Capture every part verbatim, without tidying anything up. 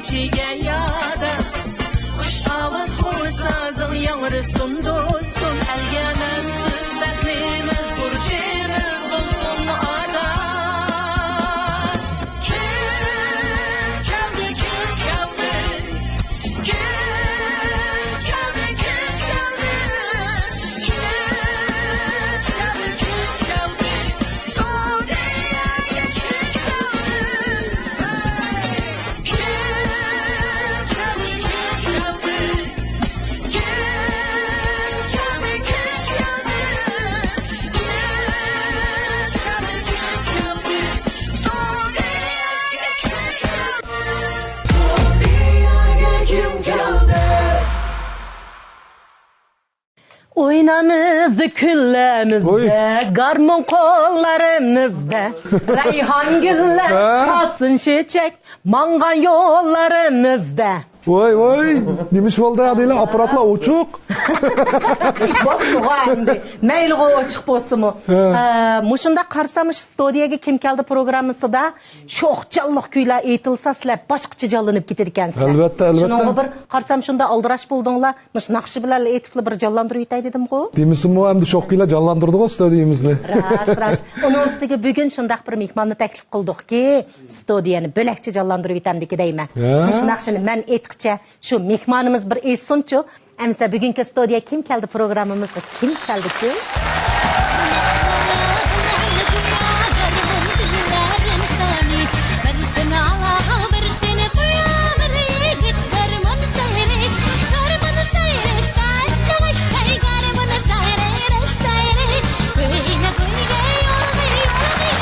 كىشىگە ياردەم، خۇش ئاۋاز، خۇش سازىڭ ياڭرىسۇن، دوستۇم. ئەلگە مەنسۇس بەختىمىز، بۇرچىمىز بولسۇن ئادا. كىم كەلدى، كىم كەلدى؟ ئوينامىز كۈنلىرىمىزدە، ھوي. گارمون قوللىرىمىزدا، رەيھان گۈللەر، ھە؟ قالسۇن چېچەك ماڭغان يوللىرىمىزدا. ۋاي، ۋاي، نېمە ئىش بولدى دەيلى، ئاپپاراتلار ئوچۇق. بولدىغۇ ئەمدى، مەيلىغۇ ئوچۇق بولسىمۇ. ھە. ئە، مۇشۇنداق قارىسام، مۇشۇ ستۇدىيەگە كىم كەلدى پروگراممىسىدا شوخ جانلىق كۈيلەر ئېيتىلسا، سىلەر باشقىچە جانلىنىپ كېتىدىكەنسىلەر. ئەلۋەتتە، ئەلۋەتتە. شۇنىڭغا بىر قارىسام، شۇنداق ئالدىراش بولدۇڭلار. مۇشۇ ناخشا بىلەن ئېيتىپلا بىر جانلاندۇرۇۋېتەي دېدىمغۇ. دېمىسىمۇ ئەمدى شوخ كۈيلەر جانلاندۇردىغۇ ستۇدىيىمىزنى. راست، راست. ئۇنىڭ ئۈستىگە بۈگۈن شۇنداق بىر مېھماننى تەكلىپ قىلدۇقكى، ستۇدىيەنى بۆلەكچە جانلاندۇرۇۋېتەمدىكى دەيمەن. ھە؟ مۇشۇ ناخشىنى مەن ئېيتقىچە شۇ مېھمانىمىز بىر ئېيتسۇنچۇ. ئەمىسە بۈگۈنكى ستۇدىيە كىم كەلدى پروگراممىمىزغا كىم كەلدىكىن؟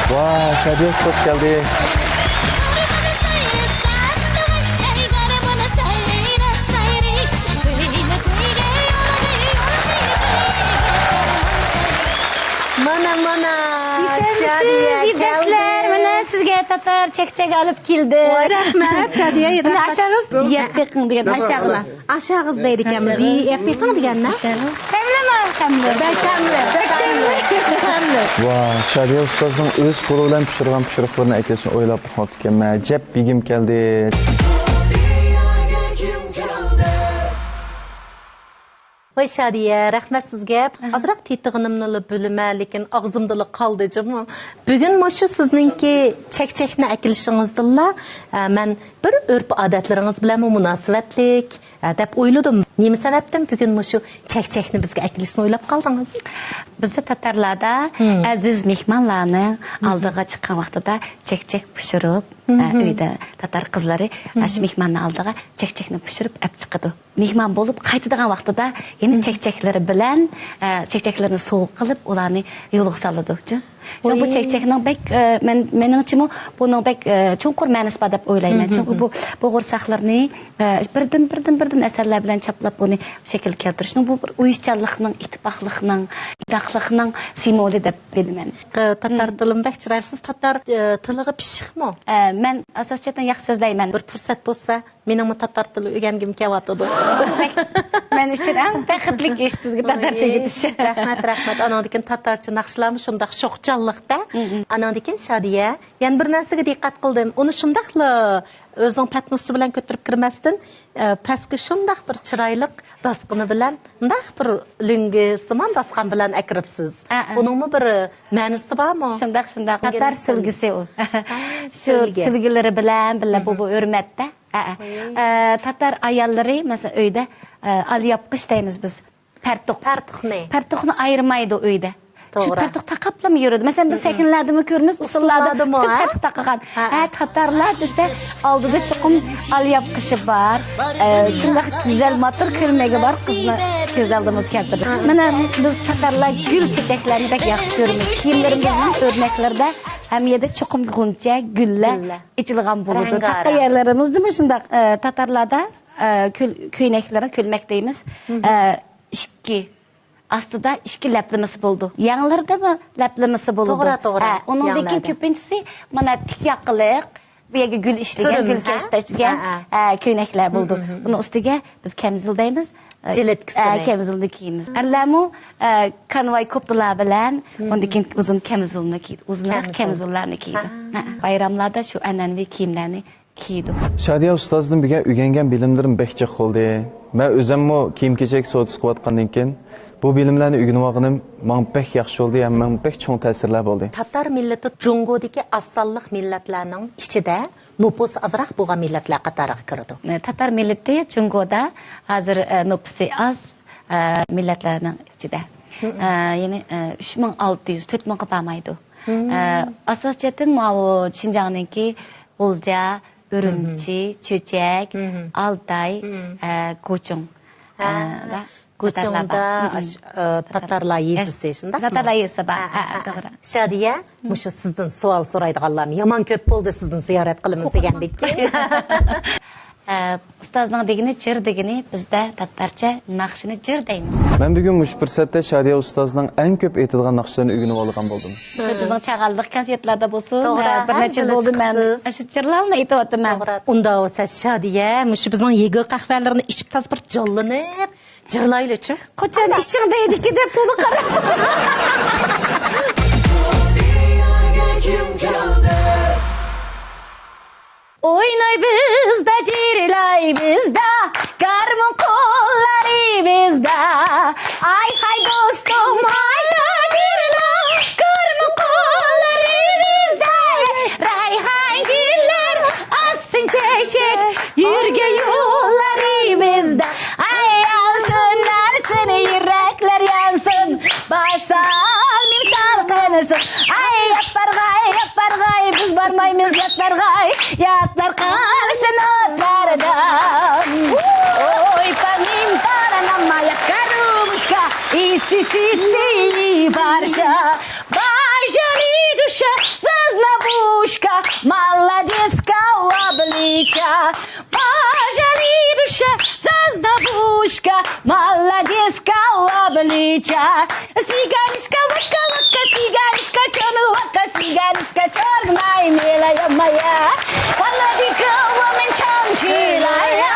ۋاي، شادىيە، خوش كەلدىڭ. مانا، مانا، شادىيە كەلدى. مانا سىزگە تاتار چەكچەك ئېلىپ كەلدى. ۋاي، رەھمەت، شادىيە، مانا رەھمەت. ئاشاغىز، يەپ بېقىڭ دېگەن، ئاشاغىلار. ئاشاغىز دەيدىكەنمىز، يەپ بېقىڭ دېگەننى. تەملىمۇ، تەملىم. بەك تەملىم، بەك تەملىم، بەك تەملىم. ۋاي، شادىيە ئۇستازنىڭ ئۆز قولى بىلەن پىشۇرغان پىشۇرۇقلىرىنى ئەكەلسىنى ئويلاپ باقماپتىكەنمەن. ئەجەب بېگىم كەلدى. ۋاي شادىيە، رەھمەت سىزگە. ئازراق تېتىغىنىمنىلا بىلىمەن، لېكىن ئاغزىمدىلا قالدى جۇمۇ. بۈگۈن مۇشۇ سىزنىڭكى چەكچەكنى ئەكېلىشىڭىزدىنلا، ئە، مەن بىر ئۆرپ-ئادەتلىرىڭىز بىلەنمۇ مۇناسىۋەتلىك، ئە، دەپ ئويلىدىم. نېمە سەۋەبتىن بۈگۈن مۇشۇ چەكچەكنى بىزگە ئەكېلىشنى ئويلاپ قالدىڭىز؟ بىزدە تاتارلاردا ئەزىز مېھمانلارنىڭ ئالدىغا چىققان ۋاقتىدا چەكچەك پىشۇرۇپ، ئە، ئۆيدە تاتار قىزلىرى ئاشۇ مېھماننىڭ ئالدىغا چەكچەكنى پىشۇرۇپ ئەپ چىقىدۇ. مېھمان بولۇپ قايتىدىغان ۋاقتىدا يەنە چەكچەكلىرى بىلەن، ئە، چەكچەكلىرىنى سوۋغا قىلىپ، ئۇلارنى يولغا سالىدۇ. شۇڭا بۇ چەكچەكنىڭ بەك، ئە، مەن، مېنىڭچىمۇ بۇنىڭ بەك، ئە، چوڭقۇر مەنىسى بار دەپ ئويلايمەن. چۈنكى بۇ، بۇ قورساقلىرىنى، ئە، بىردىن، بىردىن، بىردىن ئەسەرلەر بىلەن چاپلاپ، بۇنى شەكىلگە كەلتۈرۈشنىڭ بۇ بىر ئۇيۇشچانلىقنىڭ، ئىتتىپاقلىقنىڭ، ئىتتىپاقلىقنىڭ سىمۋولى دەپ بىلىمەن. ئە، تاتار تىلىمۇ بەك چىرايلىق. سىز تاتار، ئە، تىلىغا پىششىقمۇ؟ ئە، مەن ئاساسىيەتەن ياخشى سۆزلەيمەن. بىر پۇرسەت بولسا، مېنىڭمۇ تاتار تىلى ئۆگەنگۈم كېلىۋاتىدۇ. مەن ئۈچۈن ئەڭ بەختلىك ئىش سىزگە تاتارچە ئۆگىتىش. رەھمەت، رەھمەت. ئاناندىن كېيىن تاتارچە ناخشىلارمۇ شۇنداق شوخ جانلىقتا. ئاناندىن كېيىن شادىيە. يەنە بىر نەرسىگە دىققەت قىلدىم. ئۇنى شۇنداقلا ئۆزىنىڭ پەتنۇسى بىلەن كۆتۈرۈپ كىرمەستىن، ئە، پەسكە شۇنداق بىر چىرايلىق داسقىنى بىلەن، مۇنداق بىر لۆڭگە سىمان داسقان بىلەن ئەكىرىپسىز. ئۇنىڭمۇ بىر مەنىسى بارمۇ؟ شۇنداق، شۇنداق. تاتار سۈلگىسى ئۇ. شۇ سۈلگە. سۈلگىلىرى بىلەن بىللە بۇ، بۇ ھۆرمەتتە. ئە، ئە. ئە، تاتار ئاياللىرى، مەسىلەن، ئۆيدە، ئە، ئالياپقۇچ دەيمىز بىز. پەرتۇق. پەرتۇقنى. پەرتۇقنى ئايرىمايدۇ ئۆيدە. شۇ توغرا. پەرتۇق تاقاپلىمۇ يۈرىدۇ. مەسىلەن، بىز سەھنىلەردىمۇ كۆرىمىز، ئۇسسۇللاردىمۇ، پۈتۈن ھە؟ پەرتۇق تاقىغان. ھە، ھە. ھە، تاتارلار دېسە، ئالدىدا چوقۇم ئالياپقۇچى بار. ئە، شۇنداق گۈزەل، ماتۇر كۆلمىكى بار قىزنى كۆز ئالدىمىزغا كەلتۈردى. مانا بىز تاتارلار گۈل چېچەكلەرنى بەك ياخشى كۆرىمىز. كىيىملىرىمىزنىڭ ئۆرنەكلىرىدە ھەممە يەردە چوقۇم غۇنچە، گۈللەر ئېچىلغان بولىدۇ. رەڭگارەڭ. تاقا يەرلىرىمىزدىمۇ شۇنداق، ئە، تاتارلاردا، ئە، كۆل-، كۆينەكلىرى، كۆلمەك دەيمىز. ئە، ئىككى، ئاستىدا ئىككى لەپلىمىسى بولىدۇ. يەڭلىرىدىمۇ لەپلىمىسى بولىدۇ. توغرا، توغرا. ھە، ئۇنىڭدىن كېيىن كۆپىنچىسى مانا تىك ياقىلىق، بۇ يەرگە گۈل ئىشلىگەن، گۈل كەشتە ئىشلىگەن، ھە، كۆينەكلەر بولىدۇ. ئۇنىڭ ئۈستىگە بىز كەمزۇل دەيمىز. جىلىتكىسىنى. ھە، كەمزۇلنى كىيىمىز. ئەرلەرمۇ، ئە، كانۋاي كوپتىلار بىلەن، ئۇندىن كېيىن ئۇزۇن كەمزۇلنى كىيىدۇ. ئۇزۇنراق كەمزۇللارنى كىيىدۇ. ھە. بايراملاردا شۇ ئەنئەنىۋى كىيىملەرنى كىيىدۇ. شادىيە ئۇستازدىن بۈگۈن ئۆگەنگەن بىلىملىرىم بەك جىق بولدى. مەن ئۆزۈممۇ كىيىم-كېچەك سودىسى قىلىۋاتقاندىن كېيىن، بۇ بىلىملەرنى ئۆگىنىۋالغىنىم ماڭا بەك ياخشى بولدى ھەم ماڭا بەك چوڭ تەسىرلەر بولدى. تاتار مىللىتى جۇڭگودىكى ئاز سانلىق مىللەتلەرنىڭ ئىچىدە نوپۇسى ئازراق بولغان مىللەتلەر قاتارىغا كىرىدۇ. تاتار مىللىتى جۇڭگودا ھازىر، ئە، نوپۇسى ئاز، ئە، مىللەتلەرنىڭ ئىچىدە. مم. ئە، يەنى، ئە، ئۈچ مىڭ ئالتە يۈز، تۆت مىڭغا بارمايدۇ. مم. ئە، ئاساسىي جەھەتتىن ماۋۇ شىنجاڭنىڭكى غۇلجا، ئۈرۈمچى، مم. چۆچەك، مم. ئالتاي، مم. ئە، گۇچۇڭ. ھە. ئە، ۋە گۇچۇڭدا قاتارلار بار. مم. ئاش-، ئە، تاتارلار يېزىسى، شۇنداقمۇ؟ تاتارلار يېزىسى بار. ھە، ھە، ھە، ھە، ھە. توغرا. شادىيە، مم. مۇشۇ سىزدىن سوئال سورايدىغانلارمۇ يامان كۆپ بولدى، سىزدىن زىيارەت قىلىمىز دېگەندىكىن. ئە، ئۇستازنىڭ دېگىنى، جىر دېگىنى بىزدە تاتارچە ناخشىنى جىر دەيمىز. مەن بۈگۈن مۇشۇ پۇرسەتتە شادىيە ئۇستازنىڭ ئەڭ كۆپ ئېيتىدىغان ناخشىلىرىنى ئۆگىنىۋالىدىغان بولدۇم. بىزنىڭ چاغانلىق كاسېتلاردا بولسۇن، توغرا، ھە، بىر نەچچە يىل بولدى مەن شۇ جىرلارنى ئېيتىۋاتىمەن. توغرا. ئۇنداق بولسا شادىيە، مۇشۇ بىزنىڭ يېگۇ قەھۋەلىرىنى ئىچىپ تازا بىر جانلىنىپ جىرلايلىچۇ. قاچان ئىچىڭ دەيدىكى دەپ تولا قارا. ئوينايبىز دا، جىرلايبىز دا، گارمون قوللىرى بىزدە. ئاي ھاي دوستۇم، ئاي تاجىرلار، گارمون قوللىرى بىزدە. رەيھان گۈللەر ئاتسۇن چېچەك، يۈرگەن يوللىرى بىزدە. ئاي ئالسۇن، ئالسۇن، يۈرەكلەر يانسۇن، باسالمىم سالقىنسۇن. ئاي ياپارغاي، ياپارغاي، بىز بارمايمىز ياپارغاي. ياقلار قالسۇن ئوتلاردا. ئوي پانىم تاراناما ياكارۇشكا، ئىسىسىسى بارشا. باژانى دوشا زازنا بۇشكا، مالادېسكا ۋابلىچا. باژانى دوشا زازنا بۇشكا، مالادېسكا ۋابلىچا. Сиганочка, вака-вака, сиганочка, чёрный вака, сиганочка, чёрная милая моя. Паладика, вамен чам чилая,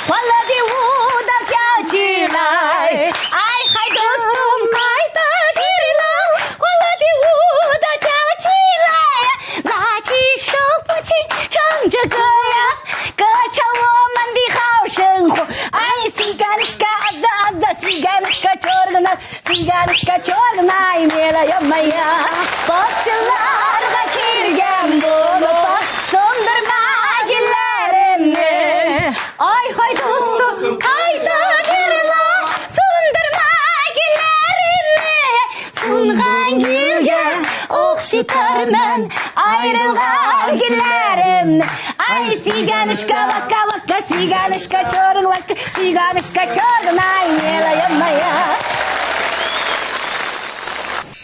палади вуда чилай. Ай хай достум, кайта чилай, палади вуда чилай. Начи шопучи, чам чакая, качало манди хаушен ху. Ай сиганочка, аза, аза, сиганочка, чёрная Сиганочка чёрная, милая моя, باغچىلارغا كىرگەن بولۇپ، سۇندۇرما گۈللىرىمنى. ئاي ھاي دوستۇم، قايتا جىرلا، سۇندۇرما گۈللىرىمنى. سۇنغان گۈلگە ئوخشىتارمەن ئايرىلغان گۈللىرىمنى. ئاي سىگانىشكا ۋاكا ۋاكا، سىگانىشكا چورۇڭ ۋاكا، سىگانىشكا چورۇڭ ئاي مېلا يامايا.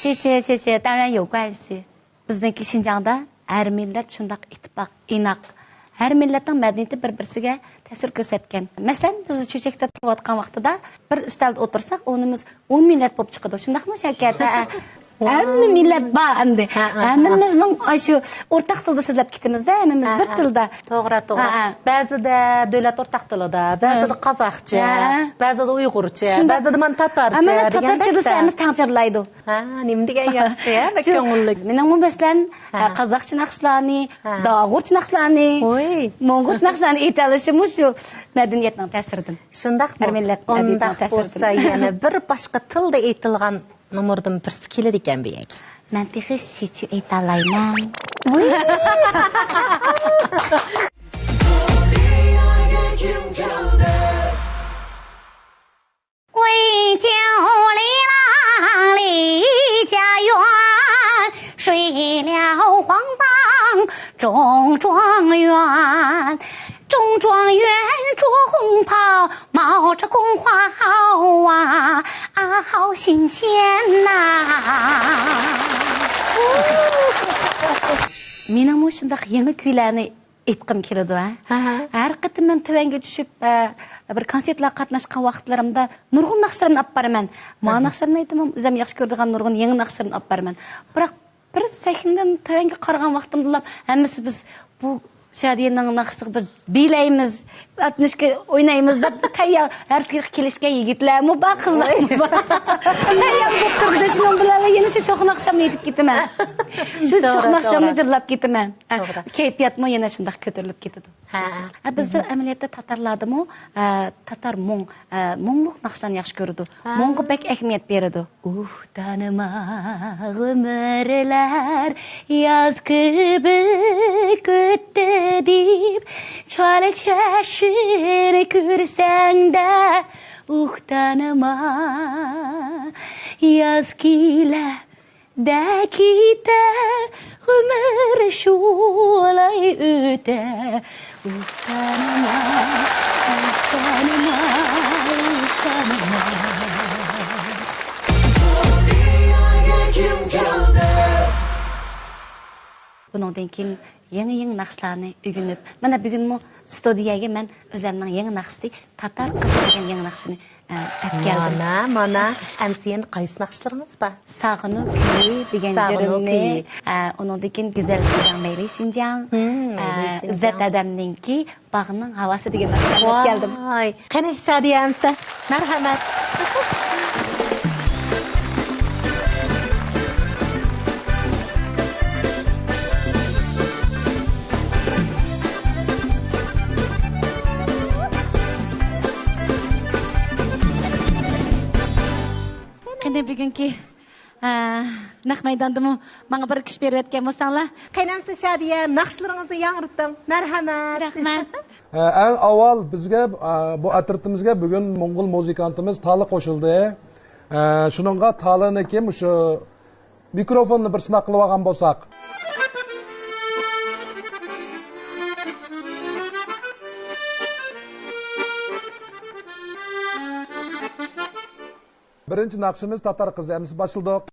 谢谢，谢谢，当然有关系. بىزنىڭكى شىنجاڭدا ھەر مىللەت شۇنداق ئىتتىپاق، ئىناق. ھەر مىللەتنىڭ مەدەنىيىتى بىر-بىرسىگە تەسىر كۆرسەتكەن. مەسىلەن، بىز چۆچەكتە تۇرۇۋاتقان ۋاقتىدا بىر ئۈستەلدە ئولتۇرساق، ئونىمىز ئون مىللەت بولۇپ چىقىدۇ. شۇنداقمۇ، شەۋكەت؟ ھە. ھەممە مىللەت بار ئەمدى. ھە، ھە، ھە. ھەممىمىزنىڭ ئاشۇ ئورتاق تىلدا سۆزلەپ كېتىمىز-دە، ھەممىمىز بىر تىلدا. توغرا، توغرا. ھە، ھە. بەزىدە دۆلەت ئورتاق تىلىدا، بەزىدە قازاقچە، ھە، ھە. بەزىدە ئۇيغۇرچە، شۇنداق. بەزىدە مانا تاتارچە دېگەندەك. تاتارچە دېسە ھەممىسى تەڭ جىرلايدۇ. ھە، نېمە دېگەن ياخشى، ھە، بەك كۆڭۈللۈك. مېنىڭمۇ مەسىلەن، ھە. قازاقچە ناخشىلارنى، ھە. داغۇرچە ناخشىلارنى، ھوي. موڭغۇلچە ناخشىلارنى ئېيتالىشىمۇ شۇ مەدەنىيەتنىڭ تەسىرىدىن. شۇنداقمۇ؟ ھەر مىللەت مەدەنىيىتىنىڭ تەسىرىدىن. ئۇنداق بولسا يەنە بىر باشقا تىلدا ئېيتىلغان نومۇردىن بىرسى كېلىدىكەن بۈگۈنكى. مەن تېخى شىچۈ ئېيتالايمەن. مېنىڭمۇ شۇنداق يېڭى كۈيلەرنى ئېيتقۇم كېلىدۇ، ھە. ھە، ھە. ھەر قېتىم مەن تۆۋەنگە چۈشۈپ، ئە، بىر كونسېرتلارغا قاتناشقان ۋاقىتلىرىمدا نۇرغۇن ناخشىلىرىمنى ئاپپارىمەن. مانا ناخشىلىرىمنى ئېيتىمەن، ئۆزۈم ياخشى كۆرىدىغان نۇرغۇن يېڭى ناخشىلىرىمنى ئاپپارىمەن. بىراق بىر سەھنىدىن تۆۋەنگە قارىغان ۋاقتىمدىلا ھەممىسى بىز بۇ شادىيەنىڭ ناخشىسىغا بىز بىلەيمىز، ئاتمىشكا ئوينايمىز دەپ تەييار، ھەر كېلىشكەن يىگىتلەرمۇ بار، قىزلارمۇ بار. تەييار بولۇپ تۇرىدۇ. شۇنىڭ بىلەن يەنە شۇ شوخ ناخشامنى ئېيتىپ كېتىمەن. شۇ شوخ ناخشامنى جىرلاپ كېتىمەن. كەيپىياتمۇ يەنە شۇنداق كۆتۈرۈلۈپ كېتىدۇ. ھە، بىزدە ئەمەلىيەتتە تاتارلاردىمۇ، ئە، تاتار مۇڭ، ئە، مۇڭلۇق ناخشىلارنى ياخشى كۆرىدۇ. مۇڭغا بەك ئەھمىيەت بېرىدۇ. ئۇھ، تانىما، غۆمۈرلەر ياز كېبىك ئۆتتى دەپ، چالا چاچنى كۆرسەڭدە، ئۇھ، تانىما، ياز كېلە دە كېتە، غۆمۈر شۇلاي ئۆتە. ئۇھ، تانىما، ئۇھ، تانىما، ئۇھ، تانىما. بۇنىڭدىن كېيىن يېڭى-يېڭى ناخشىلارنى ئۆگىنىپ، مانا بۈگۈنمۇ ستۇدىيەگە مەن ئۆزەمنىڭ يېڭى ناخشىسى، تاتار قىزى دېگەن يېڭى ناخشىنى ئە، ئەپ كەلدىم. مانا، مانا، ئەمسە يەنە قايسى ناخشىلىرىڭىز بار؟ ساغىنۇ كۈيى دېگەن ساغىنۇ جىرىمنى، كۈيى. ئە، ئۇنىڭدىن كېيىن گۈزەل شىنجاڭ، مەيلى شىنجاڭ، مم، ئە، مەيلى شىنجاڭ. ئىززەت ھەدەمنىڭكى باغنىڭ ھاۋاسى دېگەن ناخشىلارنى ئەپ كەلدىم. ۋاي. قېنى، شادىيە ئەمسە. مەرھەمەت. قېنى، بۈگۈنكى، ئە، نەق مەيداندىمۇ ماڭا بىر كۈچ بېرىۋەتكەن بولساڭلار. قېنى ئەمسە شادىيە، ناخشىلىرىڭىزنى ياڭرىتىڭ. مەرھەمەت. رەھمەت. ئە، ئەڭ ئاۋۋال بىزگە، ئە، بۇ ئەترىتىمىزگە بۈگۈن موڭغۇل مۇزىكانتىمىز تالى قوشۇلدى. ئە، شۇنىڭغا تالىنىڭكى مۇشۇ مىكروفوننى بىر سىناق قىلىۋالغان بولساق. بىرىنچى ناخشىمىز تاتار قىزى، ئەمىسە باشلىدۇق.